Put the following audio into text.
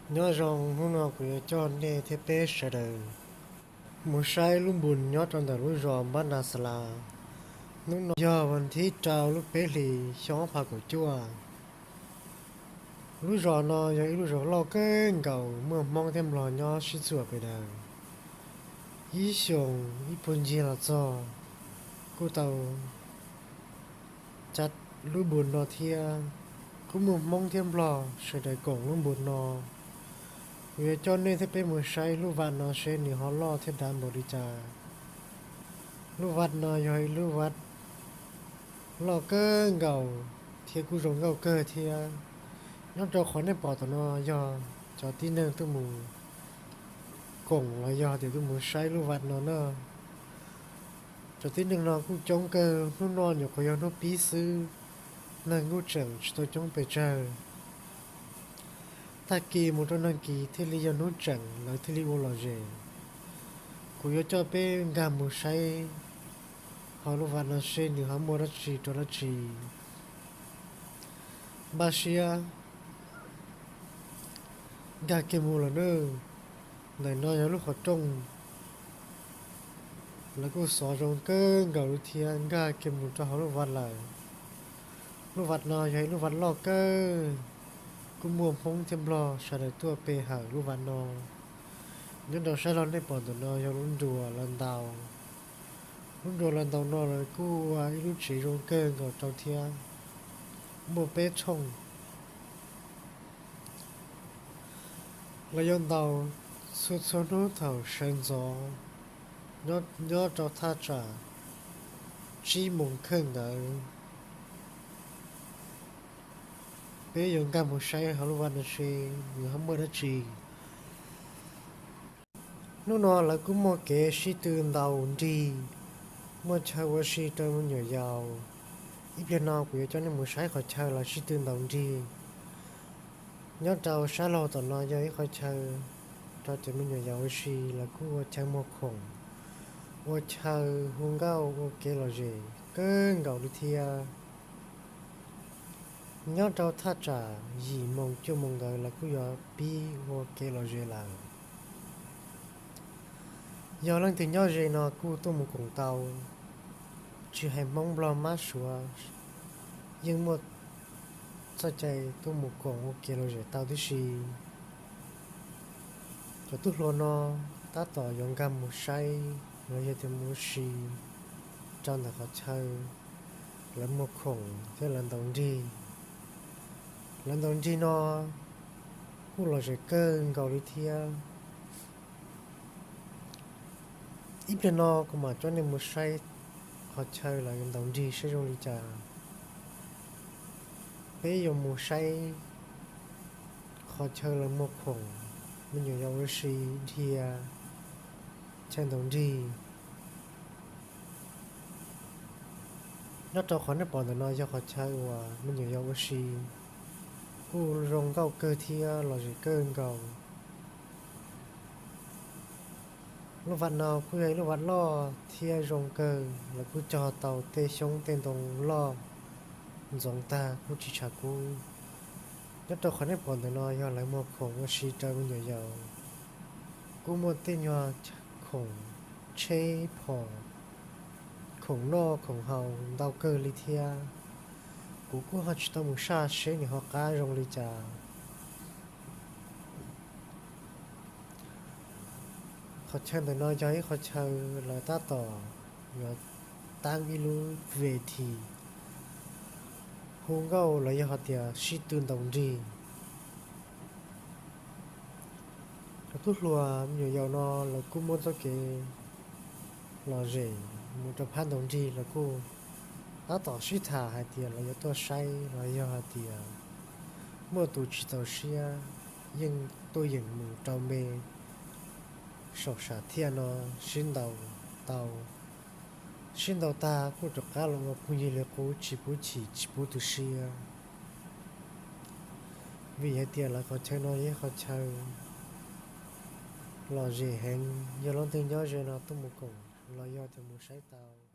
Nyob zoo, hnub no kuv yuav coj nej thiab peb sawv daws mus saib lub npus nyob rau ntawm lub zos Npab Nas Xas Las. Hnub no yog vas thib rau lub peb hlis xyoo ob phav kaum cuaj. Lub zos no yog ib lub zos loj kawg nkaus muaj Hmoob thiab Nplog nyob sib txuam pes daws. Ib xyoos ib puag ncig los txog kuj tau cab lub npus no thiab. Kuj muaj Hmoob thiab Nplog sawv daws koom lub npus no. Kuv yuav coj nej thiab peb mus saib lub vaj no seb nws ho loj thiab dav npaum li cas. Lub vaj no yog ib lub vaj loj kawg nkaus thiab kuj zoo nkauj kawg thiab. Nyob rau qhov nej pom tom no yog cov tib neeg tuaj mus koom los yog tias tuaj mus saib lub vaj no na. Cov tib neeg no kuj coob kawg, hnub no nyuam qhuav yog hnub pib xwb, neeg kuj tseem tsis tau coob pes tsawg. Tag kis mus rau nag kis thiaj li yog hnub tseem lawv thiaj li ua lom zem. Kuv yuav coj peb nkag mus saib hauv lub vaj no seb nws ho muaj dab tsi rau dab tsi. Npaj siab nkag kiag mus lawm nawb. Ntawm no yog lub qhov rooj, lawv kuj xov zoo kawg nkaus li thiab. Nkag kiag mus rau hauv lub vaj lawm. Lub vaj no yog ib lub vaj loj kawg, kuj muaj Hmoob thiab Nplog sawv daws tuaj pe hawm lub vaj no. Nyob rau sab laug nej pom ntawm no yog lub nruas lawv ntaus. Lub nruas lawv ntaus no lawv kuj ua ib lub tsev zoo kawg nkaus rau thiab, muaj peb tshooj. Lawv yuav ntaus txhua txhua hnub thaum sawv ntxov, nyob rau thaj tsam tsib moos kheej ntawd. Peb yuav nkag mus saib hauv lub vaj no seb nws ho muaj dab tsi. Hnub no lawv kuj muaj kev sib tw ntaus nrig, muaj chaw ua si rau me nyuam yaus. Ib pliag no kuv yuav coj nej mus saib qhov chaw lawv sib tw ntaus nrig. Nyob rau sab laug tom no yog ib qhov chaw rau cov me nyuam yaus ua si, lawv kuj ua chaw muag khoom, ua chaw hu nkauj ua kev lom zem kawg nkaus li thiab. Nyob rau thaj tsam yim moos cuaj moos ntawd lawv kuj yuav pib ua kev lom zem lawm. Yog leej twg nyob ze no kuj tuaj mus koom tau, tsis hais Hmoob Nplog mab suav, yeej muaj txoj cai tuaj mus koom ua kev lom zem tau tib si. Cov tub hluas no tab tom yuav nkag mus saib los yog tias mus ua si rau ntawm qhov chaw lawv muag khoom thiab lawv ntaus nrig. Lawv ntaus nrig no kuj lom zem kawg nkaus li thiab. Ib pliag no kuv mam coj nej mus saib qhov chaw lawv ntaus nrig saib zoo li cas. Peb yuav mus saib qhov chaw lawv muag khoom, me nyuam yaus ua si dhia chaw ntaus nrig. Nyob rau qhov nej pom ntawm no yog qhov chaw uas me nyuam yaus ua si, kuj zoo nkauj kawg thiab lom zem kawg nkaus. Lub vaj no kuj yog ib lub vaj loj thiab zoo kawg, lawv kuj cog tau tej xyoob tej ntoo loj ntxoov tag kuj tsis tshav kub. Nyob rau qhov nej pom ntawm no yog lawv muag khoom ua si rau me nyuam yaus, kuj muaj tej nyuag khoom tsheb phom, khoom noj khoom haus ntau kawg li thiab. Kuv kuj ho tsis tau mus saj seb nws ho qab zoo li cas. Qhov chaw ntawm no yog ib qhov chaw lawv tab tom yuav taab ib lub ves this hu nkauj los yog hais tias sib tw ntaus nrig. Cov tub hluas me nyuam yaus no lawv kuj muaj txoj kev lom zem mus rau phab ntaus nrig, lawv kuj tab tom sib tham hais tias lawv yuav tuaj saib los yog hais tias muaj tus tsis txaus siab yeej tuaj yeem mus rau me saum sam thiaj no sib ntaus tau. Sib ntaus tag kuj rov qab los ua phooj ywg li qub, tsis pub chim tsis pub tu siab. Vim hais tias lawv qhov chaw no yog ib qhov chaw lom zem heev, yog leej twg nyob ze no tuaj mus koom los yog tias mus saib tau.